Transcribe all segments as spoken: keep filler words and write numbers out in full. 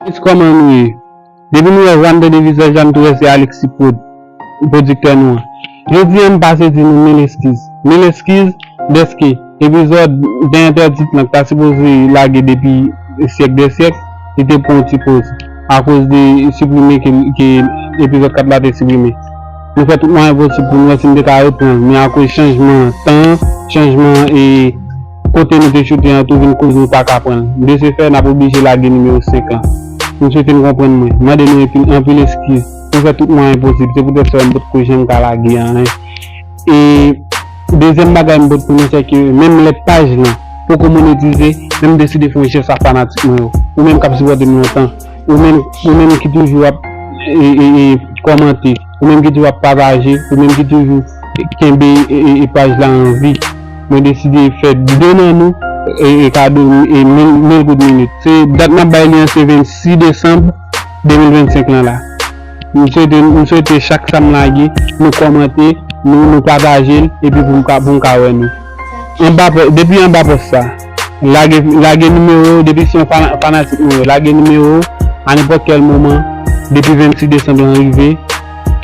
Guys, kòman nou ye? Depi nou wè vwa, n tande vizaj la, n tou wè se Alexis Prod, pwodiktè nou an. Jodi a, m pase di nou mil eskiz. Mil eskiz dèske epizòd de entèdi lan k ta sipoze lage depi syèk dè syèk, li te pran yon ti poz akoz de siprime ke, ke epizòd kat la te siprime. Nou fè tout mwayen posib pou nou wè si n te ka reprann, men akoz chanjman tan, chanjman e kote nou te choute an tou vin koz nou pa ka pran l. De se fè, n ap oblije lage nimewo senk lan. M swete n konprann mwen. M mande nou anpil, anpil eskiz. Nou fè tout mwayen posib. Se poutèt sa m potko janm ka lage anyen. E dezyèm bagay m pot pou nou, se ke menm lè paj lan poko monetize, men m deside fè yon jès a fanatik mwen yo. Ou menm k ap sipòte m lontan, ou menm, ou menm ki toujou ap e, e, e, kòmante, ou menm ki toujou ap pataje, ou menm ki toujou kenbe e, e, e paj la an vi. Mwen deside fè de nan nou e, e kado e mil, mil goud minit. Se dat n ap bay li an, se vennsis desanm de mil vennsenk lan la. M swete, m swete chak sa m lage, nou kòmante, nou, nou pataje l, epi pou m ka, pou m ka wè nou. Anba pò-, depi anba pòs sa, lage, lage nimewo w, depi se yon fana-, fanatik mwen yo, lage nimewo w a nenpòt kèl moman, depi vennsis desanm lan rive,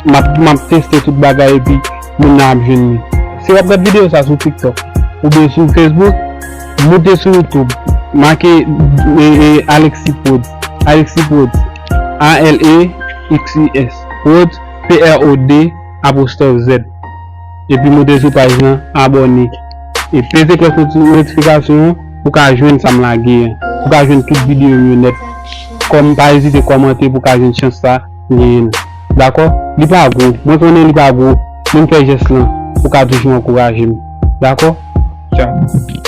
m ap, m ap teste tout bagay, epi moun nan ap jwenn li. Si w ap gad videyo sa sou TikTok oubyen sou Facebook, moute sou YouTube, make e, e, Alexis Prod, Alexis Prod, A L E X I S, Prod, P R O D, apostwòf Z. Epi moute sou paj lan, abòne. E peze klòch noti-, notifikasyon an pou ka jwenn sa m lage an. Pou ka jwenn tout videyo m yo nèt. Kòm pa ezite kòmante pou ka jwenn chans sa genyen l. Dakò? Li pa gwo. Mwen konnen li pa gwo. Men m fè jès lan pou ka toujou ankouraje m. Dakò? Tchao.